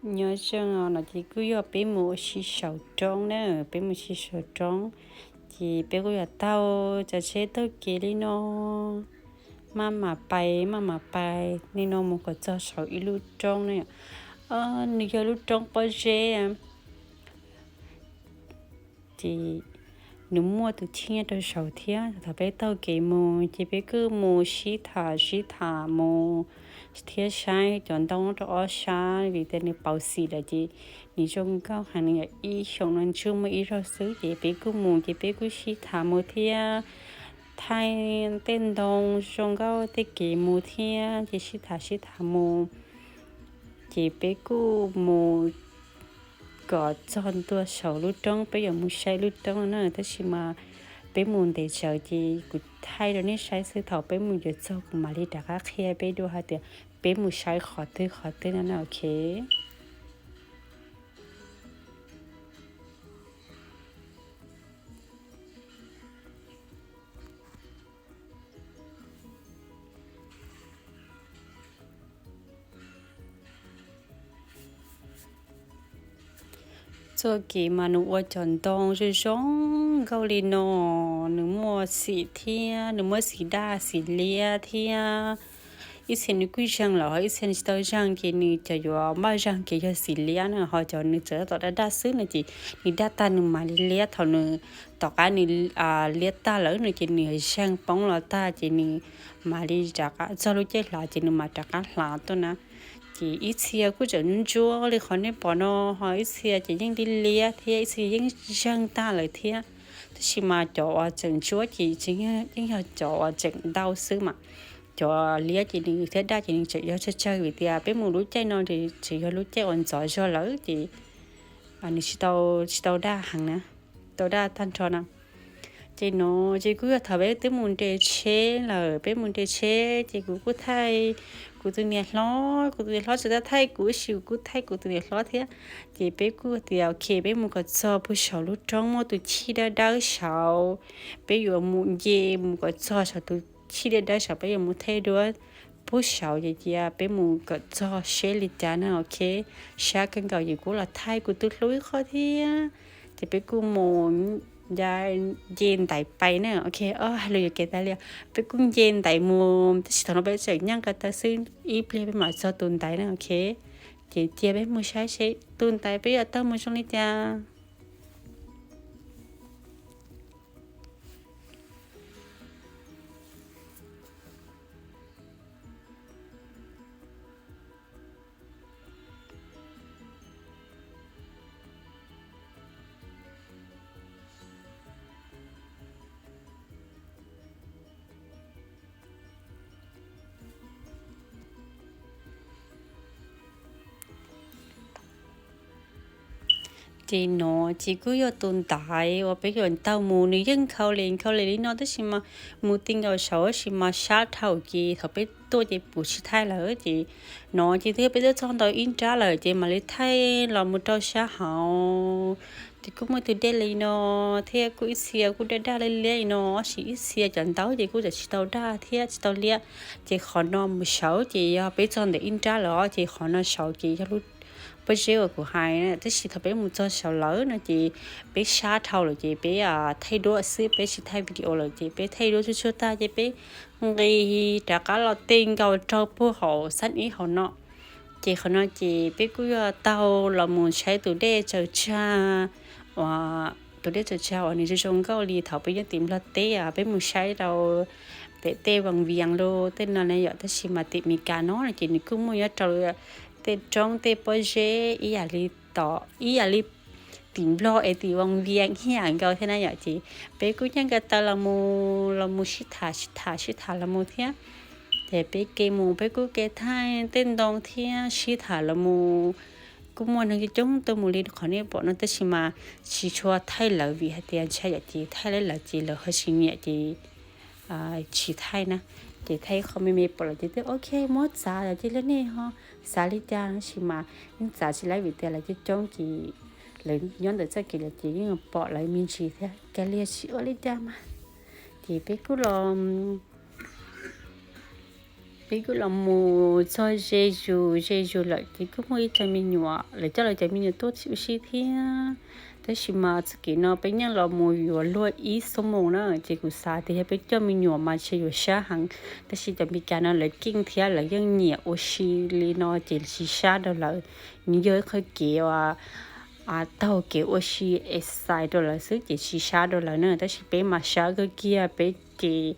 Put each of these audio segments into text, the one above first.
Nyob zoo no ces kuj yog peb mus ua si saum roob na, peb mus si saum roob, ces peb kuj yuav taug cov tsheb taug kev li no, maj mam pais maj mam pais li no mus kom txog saum ib lub roob na. Nws yog lub roob pob zeb. Ces nws muaj tus chij nyob rau saud thiab. Thaum peb taug kev mus ces peb kuj mus sib tham sib tham mus thiab saib cov ntoo rau ob sab vim tias nws pauv xim lawm ces nws zoo nkauj heev, nws yog ib xyoos no tsuas muaj ib zaug xwb. Ces peb kuj mus ces peb kuj sib tham mus thiab, thaij tej ntoo zoo nkauj tej kev mus thiab ces sib tham sib tham mus. Ces peb kuj mus kom txog ntua saum lub roob, peb yuav mus saib lub roob no na, tab sis mas peb mus ntev tsawv ces kuv thaij rau nej saib xwb, thaum peb mus yuav txog kuv mam li rov qab qhia peb dua hais tias peb mus saib qhov twg qhov twg no na, ok. Txoj kev mas nws ua cov ntoo zoo zoo nkauj li no, nws muaj xim thiab, nws muaj xim daj xim liab thiab. Ib txhia nws kuj zeeg lawm, ib txhia nws tsis tau zeeg, ces nws cov yuav maj zeeg kev yog xim liab na, ho cov nws txawm tab tom daj daj xwb no ces nws daj tag nws mam li liab, thaum nws tom qab nws liab tag lawm no ces nws zeeg poob los tag ces nws mam li rov qab txog lub caij hlav ces nws mam rov qab hlav tuaj na. Ces ib txhia kuj tseem ntsuab li qhov nej pom no, ho ib txhia ces yeej li liab thiab, ib txhia yeej zeeg tag lawm thiab. Tab sis mas cov uas tseem ntsuab ces yeej yog cov uas tseem ntau xwb mas, cov liab ces nws thiab daj ces nws tseem yog tsawg tsawg vim tias peb mus lub caij no tseem yog lub caij uas ntxov zog lawm ces nws tsis tau daj heev na, tau daj tag nrho na. Ces no ces kuj yog thaum peb twb mus nres tsheb lawm, peb mus nres tsheb ces kuv kuj thaij kuv tus niam hlob, kuv tus niam hlob tsis tau thaij kuv, tab sis kuv kuj thaij kuv tus niam hlob thiab. Ces peb kuj tias ok peb mus kom txog puag saum lub roob muaj tus chij dawb dawb saud, peb yuav mus nce mus kom txog saum tus chij dawb dawb saud, peb yuav mus thaij duab puag saud ces cia peb mus kom txog seb li cas na, ok. Sab kawg nkaus ces kuv los thaij kuv tus hlub ib qho thiab. Ces peb kuj mus nce ntaiv pais na, ok. Los yuav kev tas li, peb kuj nce ntaiv mus tab sis thaum no peb tseem nyob ko taw xwb, ib pliag peb mam txog tus ntaiv na, ok. Ces cia peb mus saib seb tus ntaiv peb yuav taug mus zoo li cas. Ces no ces kuj yog tus ntaiv uas peb yuav taug mus, nws yeej nkhaus li nkhaus li li no tab sis mas mus ti nkaus saud tab sis mas sab dhau ces thaum peb tuaj ces kuv tsis thaij lawm ces no ces twb peb twb txog ntawm ib nrab lawm ces mam li thaij los mus rau sab hauv. Ces kuj muaj tus dej li no thiab kuj ib txhia kuj daj daj liab liab li no, tab sis ib txhia cov ntaub ces kuj tsis tau daj thiab tsis tau liab. Ces qhov no mus saud ces yog peb txog ntawm ib nrab lawm ces qhov no saud ces yog lub pob zeb uas kuv hais, tab sis thaum peb mus txog saud lawm no ces peb sab dhau lawm ces peb thaij duab xwb, peb tsis thaij video lawm ces peb thaij duab tsuag tsuag tag ces peb nqis rov qab los ti nkaus rau puag hauv xab ib hauv no. Ces qhov no ces peb kuj yuav taug los mus saib tus dej tsaws tsag, tus dej tsaws tsag uas nws zoo zoo nkauj li thaum peb nyob tim Nplog teb, peb mus saib rau pem tej Vaj Vias los tej no na yom, tab sis mas tim Meskas no ces nws kuj muaj nyob rau tej roob tej pob zeb ib yam li tom ib yam li tim Nplog es tim Vaj Vias ib yam nkaus thiab na yom. Ces peb kuj yeej ko taw los mus los mus sib tham sib tham sib tham los mus thiab. Ces peb ke mus peb kuj ke thaij tej ntoo thiab sib tham los mus. Kuj muaj neeg coob coob tuaj mus li qhov nej pom no tab sis mas tsis tshua thaij lawv vim hais tias ntshai yom, ces thaij lawv ces lawv ho tsis nyiam ces tsis thaij na. Ces thaij qhov me me pom lawm ces twb ok muab txav lawm ces lawv nej ho xav li cas tab sis mas yeej txav tsis laib vim tias lawv coob coob ces lawv nyob ntawm txoj kev lawm ces yeej pom lawv me ntsis thiab, kav liam tsis ua li cas mas. Ces peb kuj los Peb kuj los mus txog ze zus ze zus lawm ces kuj muaj ib co me nyuam, lawv coj lawv cov me nyuam tuaj ua si thiab. Tab sis mas txoj kev no peb yeej los mus yuav luag ib xuab moos na, ces kuv xav tias yog peb coj me nyuam mas ntshe yuav sab heev. Tab sis cov Meskas no lawv keej thiab lawv yeej nyiam ua si li no ces tsis sab rau lawv. Nws yog ib qho kev uas taug kev ua si exercise rau lawv xwb ces tsis sab rau lawv na. Tab sis peb mas sab kawg kiag, peb ces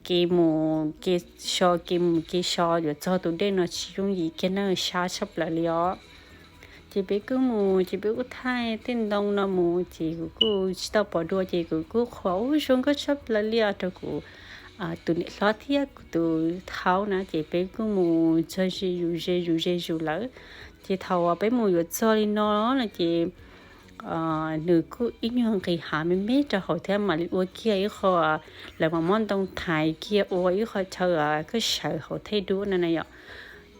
kev mus kev so, kev mus kev so yuav txog tus dej no tsis yooj yim kiag na, sab tshaj plaws li os. Ces peb kuj mus, ces peb kuj thaij tej ntoo no mus, ces kuv kuj tsis tau pom dua, ces kuv kuj qhuas ub zoo nkauj tshaj plaws li os rau kuv tus niam hlob thiab kuv tus thaub na. Ces peb kuj mus txog ze zus ze zus ze zus lawm. Ces thaum uas peb mus yuav txog li no no ces nws kuj ib nyuag nqis hav me me rau hauv thiab mam li ua kiag ib qho, lawv mam muab ntoo thaiv kiag ua ib qho chaw koj sawv hauv thaj dub no na yom.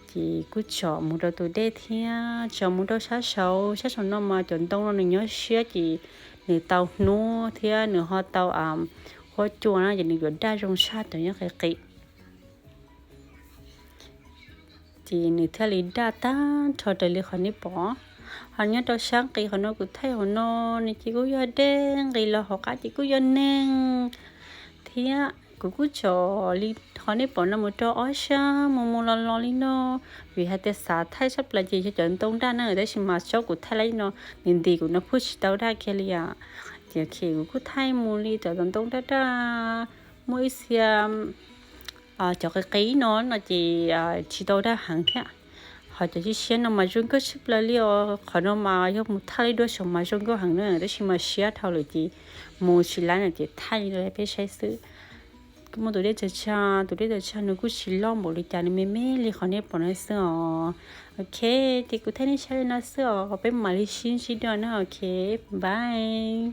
Ces kuj tsom mus rau tus dej thiab tsom mus rau sab saud, sab saud no mas cov ntoo no nws nyob siab ces nws tau hnub thiab nws ho tau huab cua na, ces nws yuav daj zoo tshaj cov nyob qis qis. Ces nws thiaj li daj tag nrho raws li qhov nej pom. Ho nyob rau sab nqis qhov no kuv thaij hauv no, nws ces kuj yog dej, nqis los hauv qab ces kuj yog neeg thiab. Kuv kuj tsom li qhov nej pom no mus rau ob sab mus mus los los li no, vim hais tias xav thaij tshaj plaws ces yog cov ntoo daj na, tab sis mas tsaub kuv thaij li no, nws nti kuv no pheej tsis tau daj kiag li os. Ces kuv kuj thaij mus li cov ntoo daj daj, muaj ib txhia cov qis qis no no ces tsis tau daj heev thiab. Ho cov siab siab no mas zoo nkauj tshaj plaws li os. Qhov no mas yog mus thaij li dua saum mas zoo nkauj heev na, tab sis mas siab dhau lawm ces mus tsis laib no ces thaij li no peb saib xwb. Kuj muaj tus dej tsawg tsawg, tus dej tsawg tsawg nws kuj tsis loj npaum li cas, nws me me li qhov nej pom no xwb os. Ok, ces kuv thaij nej saib li no xwb os, peb mam li sib ntsib dua na, ok, bye.